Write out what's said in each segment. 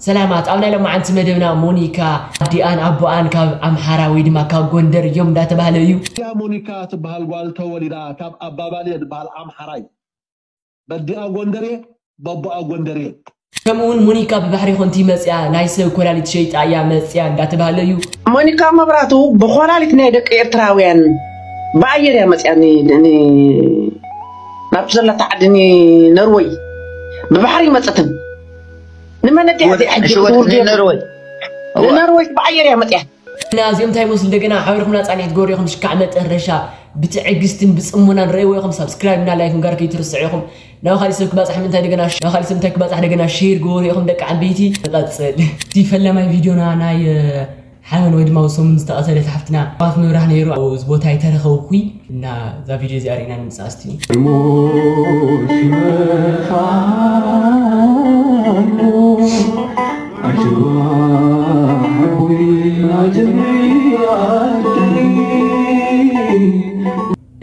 ሰላማት፣ ኣብ ናይ ሎማዓንቲ መደብና ሞኒካ ኣዲኣን ኣቦኣን ካብ ኣምሓራ ወይ ድማ ካብ ጎንደር እዮም እንዳተባህለ እዩ። እዚኣ ሞኒካ ትበሃል ጓል ተወሊዳ ካብ ኣባባልየ ዝበሃል ኣምሓራይ፣ በዲኣ ጎንደርየ፣ በቦኣ ጎንደርየ። ከምኡ እውን ሞኒካ ብባሕሪ ኮንቲ መፅያ ናይ ሰብ ኮላሊት ሸይጣ እያ መፅያ እንዳተባህለ እዩ። ሞኒካ መብራቱ ብኮላሊት ናይ ደቂ ኤርትራውያን ብኣየር እያ መፅያ ን- ን- ናብቲ ዘለታ ዓዲ ንነርወይ ብባሕሪ ይመፀትን ንመን ኣዲኣ እዚኣ ሕጂ ክትውልድ እያ? ንነርወይ ብኣየር እያ መፅያ። እና እዚኦም እንታይ ይመስሉ እንደገና ሓቢርኩምና ፃኒሕት ገበሩ ኢኹም ሽካዕ መጠረሻ ብትዕግስትን ብፅሞናን ረእይዎ ኢኹም ሳብስክራይብ እና ላይክ ምጋር ከይትርስዑ ኢኹም ናብ ካሊእ ሰብ ክባፃሕ ምንታይ ደገና ናብ ካሊእ ሰብ እንታይ ክባፃሕ ደገና ሼር ገበሩ ኢኹም ደቂ ዓበይቲ ንቐፅል እቲ ፈለማይ ቪድዮና ናይ ሓበን ወይ ድማ ሰሙን ዝተቐተለት ሓፍትና ባት ምብራህ ነይሩ ኣብዚ ቦታ ይተረኸብኩይ እና እዛ ቪድዮ እዚኣ ርኢና ንምፃእ እስቲ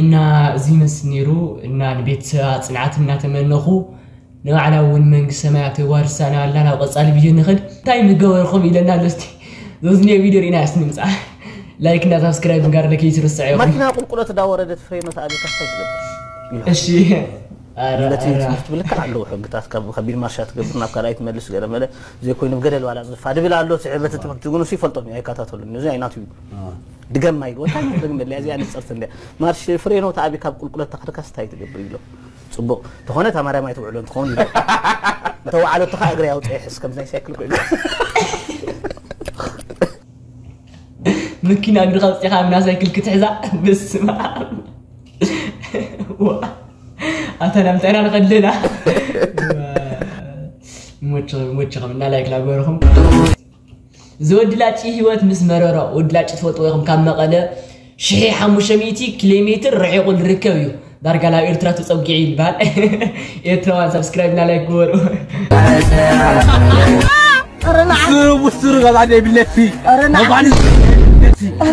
እና እዚ ይመስል ነይሩ እና ንቤተሰባ ፅንዓት እናተመነኹ ንባዕላ እውን መንግስቲ ሰማያት ተዋርሳና ኣላ ናብ ቀፃሊ ቪድዮ ንኽድ እንታይ ምገበርኹም ኢለና ኣሎ እስቲ ዘዝኒዮ ቪድዮ ርኢና እስቲ ንምፃ ላይክ እና ሳብስክራይብ ጋር ለከይ ትርስዕ ኢኹም መኪና ቁልቁለት እንዳወረደት ፍሬኖ ተኣቢካ እንታይ ትገብር እሺ ነቲ ትምህርቲ ብልክዕ ኣለዉ ሕግታት ካብ ከቢድ ማርሻ ትገብር ናብ ካልኣይ ትመልስ ገለ መለ ዘይኮይኑ ብገደል ዋላ ዝፋ ድብል ኣሎ ስዕበቲ ትምህርቲ ግን እሱ ይፈልጦም እዩ ኣይከታተሉን እዚ ኣይናቱ እዩ ድገማ ኢሉ እንታይ ነው ደግመ ለዚያ ንጸርት እንደ ማርሽ ፍሬኖ ተኣቢ ካብ ቁልቁለት ተክርካስ እንታይ ትገብር ኢሎ ጽቡቅ ተኾነ ተማርያም ኣይትውዕሎ እንትኸውን ኢሎ እንተወዓለትኻ እግሪ ኣውፅኤ ሕስ ከምዚ ናይ ሳይክል ኮይኑ መኪና እግርኻ ኣውፂኻ ምና ሳይክል ክትሕዛ በስመ ኣብ ኣታ ናብ ምንታይ ኢና ንኸድልና ሞችኸም እና ላይክ ላገበርኹም ዝወዲ ላጭ ህይወት ምስ መረሮ ወዲ ላጭ ትፈልጥዎ ኢኹም ካብ መቐለ ሽሒ ሓሙሽተ ሚእቲ ኪሎ ሜትር ርሒቑ ዝርከብ እዩ ዳርጋ ናብ ኤርትራ ተፀጊዑ ይበሃል ኤርትራውያን ሳብስክራይብ እና ላይክ ግበሩ ስሩ ስሩ ገዛ ዘይብለቲ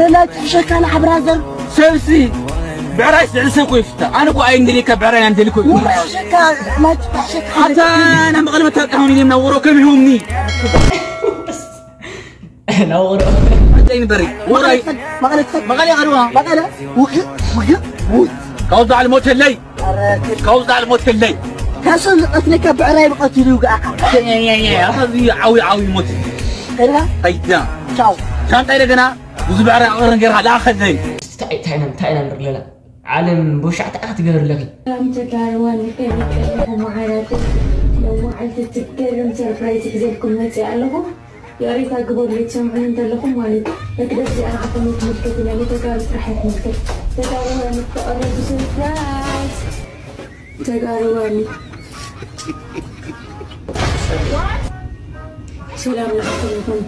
ረና ሸካ ንዓ ብራዘር ሰብሲ ብዕራይ ስዕሪ ሰብ ኮይ ፍታ ኣነ ኮ ኣይንደሊካ ብዕራይ ኣንደሊ ኮይ ኣታ ናብ መቐለ መታወቂያ ሆን ኢለም ናብ ወሮ ከም ይሆምኒ ናውሮ እንታይ ንበሪ ወራይ መቐለ መቐለ ቀርዋ መቐለ ውክ ውክ ውክ ካብዛ ዓልሞተለይ ካብዛ ዓልሞተለይ ካሰብ ዝቐትለካ ብዕራይ ብቐትሉ ይውግኣካ ዓዊ ዓዊ ሞት ላ ኣይዳ ቻው ሻንጣይ ደገና ብዙ ብዕራይ ኣቕር ነገርካ ላኸለይ እንታይ ኢና ንርኢ ኣለና ዓለም በሻዕቲ ኣኻ ትገብር ኣለኺ ሰላም ተጋርዋን ከመይ ቀኒኹም መዓራተይ ሎማዓንቲ ትገርም ሰርፕራይዝ ሒዘልኩም መፅየ ኣለኹ ይቕሬታ ግበሩለይ ትሰምዑኒ እንተለኹም ማለት እዩ መክደስ እዚኣ ንዓኹም ኣይትምልከትን እያ ንተጋሩ ጥራሕ እያ ትምልከት ተጋርዋን ዝተቐረቡ ሰርፕራይዝ ተጋርዋን ሰላም ንዓኹም ይኹን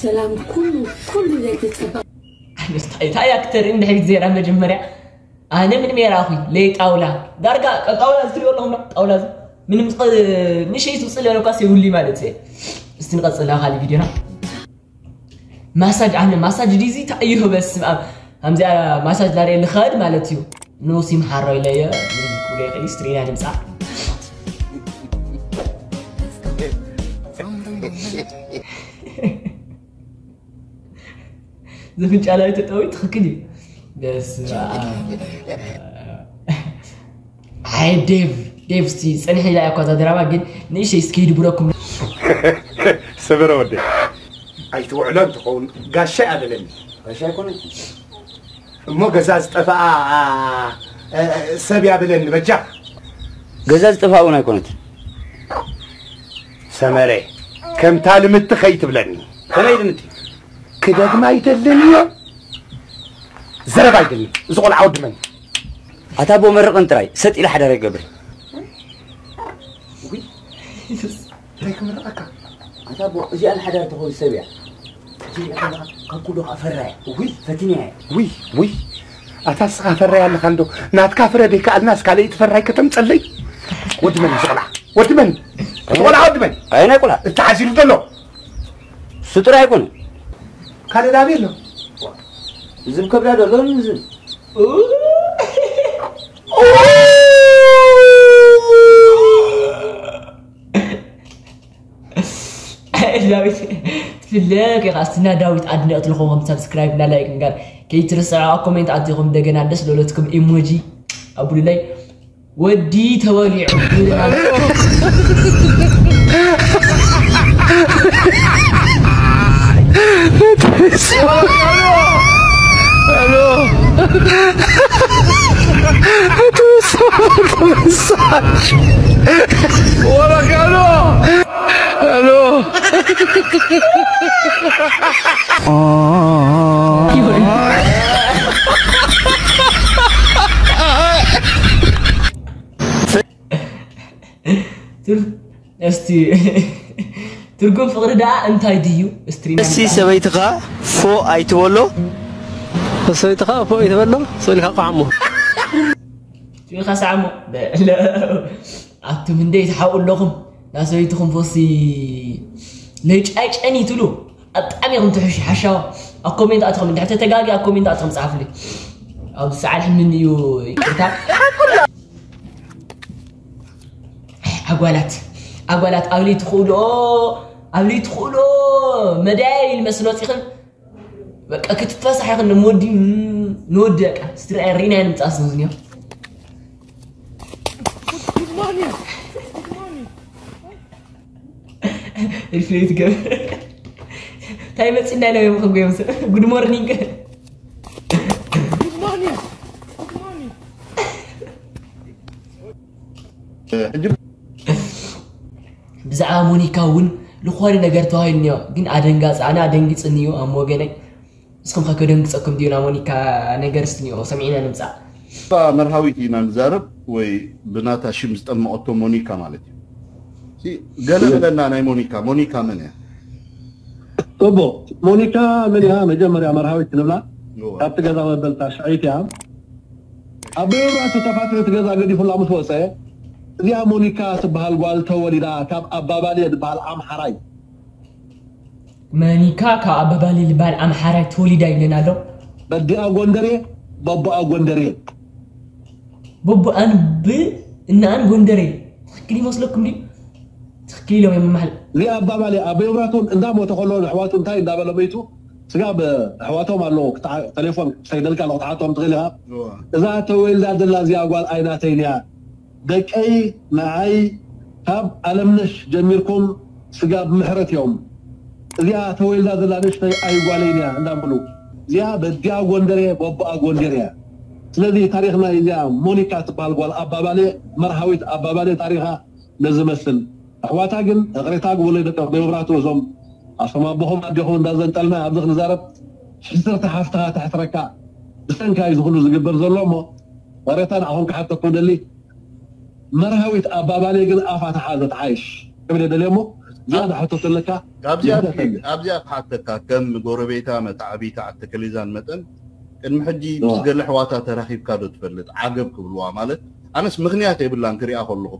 ሰላም ኩሉ ኩሉ ዘይትፅፋ እንታይ ኣክተር እንድሕሪት ዜራ መጀመርያ ኣነ ምንም የራኹ ለይ ጣውላ ዳርጋ ጣውላ እዚ ትሪኦ ኣለኹም ጣውላ እዚ ምንም ንሸይ ዝውፅእ ለለኳ የብሉይ ማለት እየ እስቲ ንቐፅል ናብ ካልእ ቪድዮና ማሳጅ ኣነ ማሳጅ ዲዚ ታእዩ በስም ኣብ ከምዚኣ ማሳጅ ዳርየ ልኸድ ማለት እዩ ንስ ይምሓሮ ኢለየ ስትሪና ድምፃ ዝፍንጫላዊ ተጠዊ ትኽክል እዩ ደስ ኣይ ዴቭ ዴቭ እስቲ ፀንሕ ኢላ እኳ እዛ ድራማ ግን ንእሸይ እስኪ ይድብረኩም ሰበረ ወደ ኣይትውዕሎ እንትኸውን ጋሻ ኣለለኒ ጋሻ ኣይኮነ እሞ ገዛ ዝጠፈኣ ሰብ ያብለኒ በጃ ገዛ ዝጠፍኣ እውን ኣይኮነትን ሰመረ ከምታ ልምቲ ከይትብለኒ ከመይ ልምቲ ክደግማ ኣይደልን እዮ ዘረባ ኣይደልን እዚ ቆልዓ ወድመን ኣታ ቦ መርቕን ጥራይ ሰጥ ኢለ ሓዳር ይገብር እንታይ ክምርቐካ ኣታ ቦ እዚኣ ንሓዳር ትኸውን ሰብ እያ ካብ ኩሉ ከዓ ፈራያ ውይ ፈቲንያ ውይ ውይ ኣታ ስኻ ፈራይ ኣለኻ እንዶ ናትካ ፍረ ደይከኣልናስ ካልኣይቲ ፈራይ ከተምፀለይ ወዲ መን ዝቕላ ወዲ መን እቲ ቆልዓ ወዲ መን ኣይ ናይ ቆልዓ እተሓዚሉ ዘሎ ስጡር ኣይኮነ ካልእ ዳብ ኣሎ ዝም ከብዳ ዶ ሎሚ ዝም ዳዊት ትፍለ ከይካ እስትና ዳዊት ኣድነቅቲ ልኾንኩም ሳብስክራይብ እና ላይክ ንጋር ከይትርስዑ ኣብ ኮሜንት ኣቲኹም እንደገና ደስ ለሎትኩም ኢሞጂ ኣቡሉላይ ወዲ ተወሊዑ እስቲ ትርጉም ፍቕሪ ደኣ እንታይ ድዩ? ስትሪም እስቲ ሰበይትኻ ፎ ኣይትበሎ። ሰበይትኻ ፎ ኣይትበሎ። ሰሊኻ ቋዕሞ። ጭኻ ሰዓሞ። ኣቱም እንደ ይትሓቁ ኣለኹም። ናሰበይትኹም ፎሲ ለጫጨኒ ትሉ ኣጣሚ ኹም ትሕሽ ሓሻዋ ኣብ ኮሜንት ኣትኹም እንድሕር ተተጋጊ ኣብ ኮሜንት ኣትኹም ጻፍሊ። ኣብ ሰዓል ሕንን እዩ ይቅርታ። ኣጓላት ኣጓላት ኣብ ለይቲ ክእልኦ ኣብ ለይቲ ክእልኦ መዳይ ኢል መስል ወፂኽን በቃ ክትፈሳሕ ኢኽን ንወዲ ንወዲ በቃ ስትሪኣይ ሪእናይ ንምፃስ ነው ዝኒኦ ሪፍሌክት ገብ እንታይ መፂና ኢሎም እዮም ከጎዮም ጉድ ሞርኒንግ ብዛዕባ ሞኒካ እውን ዝኾነ ነገር ተባሂሉ እኒኦ ግን ኣደንጋፂ ኣነ ኣደንጊፅኒ እዩ ኣብ ወገነይ ንስኹም ከ ከደንግፀኩም ድዩ ናብ ሞኒካ ነገር እስቲ እኒኦ ሰሚዕና ንምፃእ መርሃዊት ኢና ንዛረብ ወይ ብናታ ሽም ዝጠመቐቶ ሞኒካ ማለት እዩ ገለ በለና ናይ ሞኒካ ሞኒካ መን እያ እቦ ሞኒካ መን እያ መጀመርያ መርሃዊት ንብላ ካብቲ ገዛ መበልታ ሽዐይቲ እያ ኣቦ መብራህቱ ተፋትሑ እቲ ገዛ ገዲፉላ ምስ ወፀ እዚኣ ሞኒካ ትበሃል ጓል ተወሊዳ ካብ ኣባባልየ ዝበሃል ኣምሓራይ መኒካ ካብ ኣባባሊ ልባል ኣምሓራይ ተወሊዳ ይብለና ኣሎ በዲኣ ጎንደሬ በቦኣ ጎንደሬ በቦኣን ብ እናኣን ጎንደሬ ትክክል ይመስለኩም ድዩ ትክክል ኢሎም እዮም መማሕል እዚኣ ኣባባሊ ኣብ የውራት እውን እንዳሞተ ከሎ ንሕዋቱ እንታይ እንዳበለ መይቱ ስጋብ ኣሕዋቶም ኣለዉ ተሌፎን ክሰይደልካ ኣለኩ ትሓቶም ትኽእል ኢኻ እዛ ተወልዳ ዘላ እዚኣ ጓል ኣይናተይን እያ ደቀይ ንዓይ ካብ ኣለምነሽ ጀሚርኩም ስጋብ ምሕረት እዮም እዚኣ ተወልዳ ዘላ ንእሽተይ ኣይጓለይን እያ እንዳበሉ እዚኣ በዲኣ ጎንደር እየ በቦኣ ጎንደር እያ ስለዚ ታሪክ ናይ እዚኣ ሞኒካ ትበሃል ጓል ኣባባሌ መርሃዊት ኣባባሌ ታሪካ ነዚ መስል ኣሕዋታ ግን እቕሬታ ግበለይ ደቂ መብራህቱ እዞም ኣቶም ኣቦኹም ኣዴኹም እንዳዘንጠልና ኣብዚ ክንዛረብ ሕስርቲ ሓፍትኻ ተሕስረካ ብሰንካ እዩ ዝኽሉ ዝግበር ዘሎ እሞ እቕሬታ ንዓኹም ክሓተኩም ደሊ መርሃዊት ኣባባለይ ግን ኣፋ ተሓዘ ተሓይሽ ክብል ደልየ እሞ ዝያዳ ሕቶ ተለካ ኣብዚኣ ክሓተካ ከም ጎረቤታ መታዕቢታ ዓተከሊዛን መጠን ቅድሚ ሕጂ ምስ ገለ ኣሕዋታ ተራኺብካ ዶ ትፈልጥ? ዓገብ ክብልዋ ማለት ኣነስ ምኽንያት የብላን ክሪኣ ከለኹ።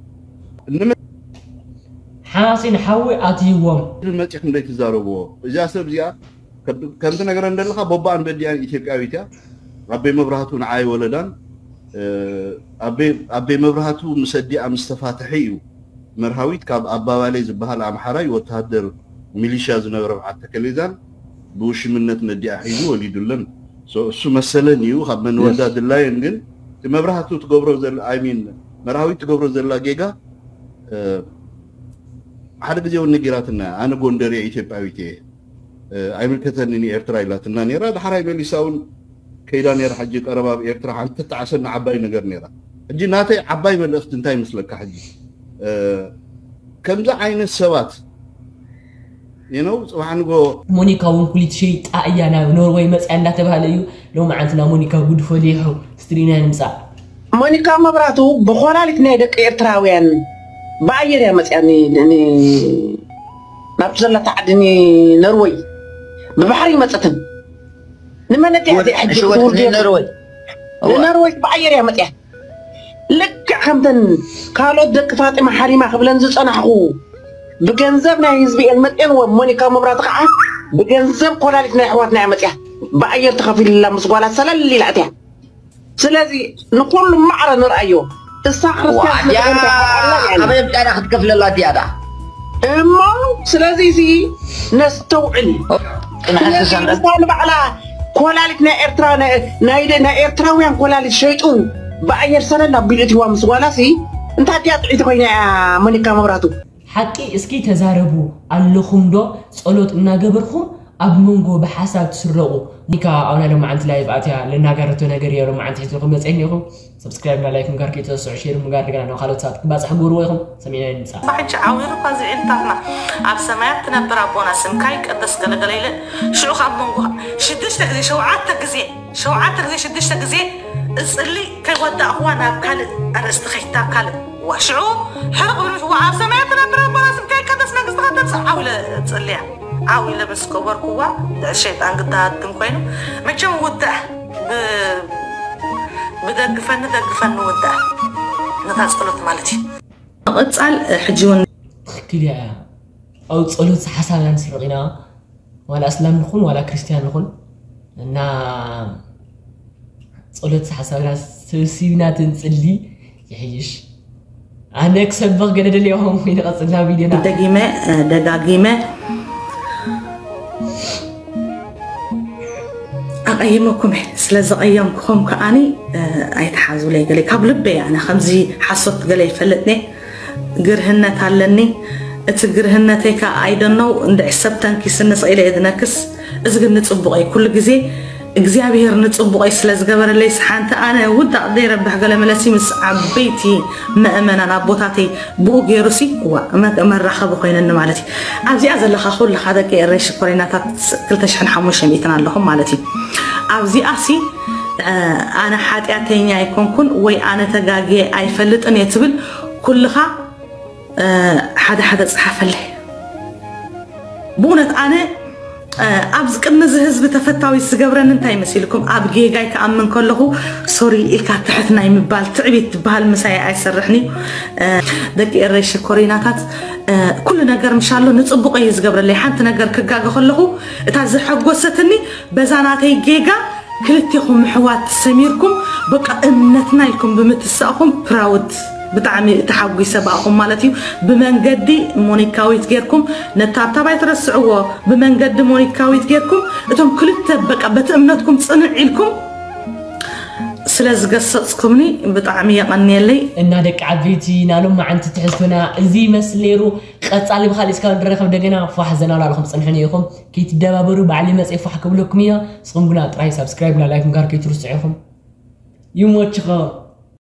ሓማሴን ሓዊ ኣትይዎም። መፂኹም ዘይትዛረብዎ። እዚኣ ሰብ እዚኣ ከምቲ ነገረ እንደለኻ ቦባኣን በዲኣን ኢትዮጵያዊት እያ። ኣቤ መብራህቱ ንዓይ ወለዳን ኣቤ መብራህቱ ምስ ኣዲኣ ምስ ተፋተሐ እዩ መርሃዊት ካብ ኣባባሌ ዝበሃል ኣምሓራይ ወተሃደር ሚሊሻ ዝነበረ በዓል ተከሌዛን ብውሽምነት ነዲኣ ሒዙ ወሊዱለን እሱ መሰለን እዩ ካብ መንወዳ ድላየን ግን እቲ መብራህቱ ትገብሮ ዘላ I mean መርሃዊት ትገብሮ ዘላ ጌጋ ሓደ ግዜ እውን ነጊራትና ኣነ ጎንደር እየ ኢትዮጵያዊት እየ ኣይምልከተንን ኤርትራ ኢላትና ነራ ድሓራይ መሊሳ እውን ከይዳ ነራ ሕጂ ቀረባ ኣብ ኤርትራ ሓንቲ ተዓሰና ዓባይ ነገር ነራ ሕጂ ናተይ ዓባይ መልእኽቲ እንታይ ይመስለካ ሕጂ ከምዚ ዓይነት ሰባት you know ጽባሕ ንጎ ሞኒካ እውን ኩሊት ሸይጣ እያ ናብ ኖርወይ መፅያ እንዳተባሃለ እዩ ሎማዓንቲ ናብ ሞኒካ ጉድ ፈሊሑ ስትሪና ንምፃእ ሞኒካ መብራቱ ብኮላሊት ናይ ደቂ ኤርትራውያን ብኣየር እያ መፅያ ናብቲ ዘለታ ዓዲ ኖርወይ ብባሕሪ ይመፀትን ንመነትያ እዚኣ ሕጂ ክትውርድ ንኖርወይ ብኣየር እያ መፅያ ልክዕ ከምተን ካልኦት ደቂ ፋጢማ ሓሪማ ክብለን ዝጸናሕኹ ብገንዘብ ናይ ህዝቢ እየን መጤን ወ ሞኒካ መብራቱ ከዓ ብገንዘብ ኮላሊት ናይ ኣሕዋትና እያ መጽያ ብኣየር ተኸፊልላ ምስ ጓላ ሰለል ኢላ እትያ ስለዚ ንኩሉ ማዕረ ንርኣዮ እሳ ክርስትያን ኣበይ ብቃዳ ክትከፍለላ እትያ ዳ እሞ ስለዚ እዚ ነስተውዕል እዩ። ስለዚ ንሳ ንባዕላ ኮላሊት ናይ ኤርትራ ናይ ኤርትራውያን ኮላሊት ሸይጡ ብኣየር ሰለል ኣቢሉ እትዋ ምስ ጓላሲ እንታይ ድያ ጥዒቲ ኮይና እያ? መኒካ መብራቱ። ሓቂ እስኪ ተዛረቡ ኣለኹም ዶ? ጸሎት እናገበርኩም ኣብ መንጎ ብሓሳብ ትስረቑ። ኒካ ኣብና ሎማዓንቲ ላይቭ ኣትያ ልናጋረቶ ነገር እየ። ሎማዓንቲ ሒዝኩም መፅእ እኒኹም። ሰብስክራይብ እና ላይክ ምጋር ከይትረስዑ፣ ሼር ምጋር ድገና ናብ ካልኦት ሰባት ክባፅሕ ግብርዎ ኢኹም። ሰሚዕና ንምፃእ። ባሕጂ ዓዊሩ እኳ ዝዒንታትና ኣብ ሰማያት ትነብር ኣቦና ስምካ ይቀደስ ገለገለ ኢለ ሽዑ ካብ መንጎ ሽዱሽተ ግዜ ሸውዓተ ግዜ ሸውዓተ ግዜ ሽዱሽተ ግዜ እጽሊ ከይወዳእኽዋ ናብ ካልእ ኣርእስቲ ከይታ ካልእ ዋ ሽዑ ሕርቕ ብልሽ ዋ ኣብ ሰማያት ትነብር ኣቦና ስምካ ይቀደስ መንግስቲ ከተምፅእ ዓው ኢለ እጽልያ ዓው ኢለ ምስ ከበርኩዋ ሸይጣን ግዳሃትም ኮይኑ መቸም ውዳእ ብደግፈኒ ደግፈኒ ውዳእ ነታ ፀሎት ማለት እዩ። መቐፃል ሕጂ እውን ትኽክል እያ። ኣብ ጸሎት ሓሳብና ንስረቕ ኢና። ዋላ እስላም ንኹን ዋላ ክርስትያን ንኹን እና ጸሎት ሓሳብና ሰብሲብና ትንጽሊ ይሕይሽ። ኣነ ክሰብኽ ገለ ደልየ ኹም ይንቐጽልና ቪድዮና። ደጊመ ደጋጊመ ኣቐይመኩም እየ። ስለ ዘቐየምኩኹም ከኣኒ ኣይትሓዙለይ። ገለ ካብ ልበይ ኣነ ከምዚ ሓሶት ገለ ይፈልጥኒ ግርህነት ኣለኒ። እቲ ግርህነተይ ከኣ ኣይደነው እንድዒ ሰብ ተንኪስኒ ስቕ ኢለ እየ ዝነክስ። እዚ ግን ንጽቡቐይ ኩሉ ግዜ እግዚኣብሄር ንጽቡቐይ ስለ ዝገበረለይስ ሓንቲ ኣነ ውዳቕ ዘይረብሕ ገለ መለሲ ምስ ዓበይቲ መእመናን ኣቦታተይ ብኡ ገይሩሲ እዋ መራኸቢ ኮይነኒ ማለት እዩ። ኣብዚኣ ዘለኻ ኩልኻ ደቂ ኤረይ ሽኮሪናታት ክልተ ሽሕን ሓሙሽተ ሚእትን ኣለኹም ማለት እዩ። ኣብዚኣሲ ኣነ ሓጢኣተኛ ኣይኮንኩን ወይ ኣነ ተጋግየ ኣይፈልጥን እየ ትብል ኩልኻ ሓደ ሓደ ጸሓፈለይ። ብእውነት ኣነ ኣብዚ ቅድሚ እዚ ህዝቢ ተፈታዊ ዝገብረኒ እንታይ መሲልኩም? ኣብ ጌጋይ ክኣምን ከለኹ ሶሪ ኢልካ ትሕት ናይ ምባል ትዕቢት ትበሃል ምሳይ ኣይሰርሕን እዩ። ደቂ ኤረይ ሽኮሪናታት ኩሉ ነገር ምሻሎ ንጽቡቕ እዩ ዝገብረለይ። ሓንቲ ነገር ክጋገ ከለኹ እታ ዘሐጎሰትኒ በዛ ናተይ ጌጋ ክልቴኹም ኣሕዋት ሰሚርኩም በቃ እምነትና ኢልኩም ብምትሳእኹም ፕራውድ ብጣዕሚ ተሓጒሰ ብኣኹም ማለት እዩ። ብመንገዲ ሞኒካዊት ጌርኩም ነታብታብ ኣይትረስዕዎ። ብመንገዲ ሞኒካዊት ጌርኩም እቶም ክልተ በቃ በቲ እምነትኩም ጽንዕ ኢልኩም ስለ ዝገሰጽኩምኒ ብጣዕሚ የቐንየለይ። እና ደቂ ዓበይቲ ናሎም መዓንቲ ትሕዝቶና እዚ ይመስል ነይሩ። ቀጻሊ ብኻሊእ እስካብ ንረኸብ ደገና ፏሕ ዘና ላልኹም ጽንሕኒ ኢኹም። ከይትደባበሩ ባዕሊ መጽእ ፏሕ ክብለኩም እዮ። ንስኹም ግና ጥራይ ሳብስክራይብ እና ላይክ ምጋር ከይትርስዑ ኢኹም። ይሞችኸም።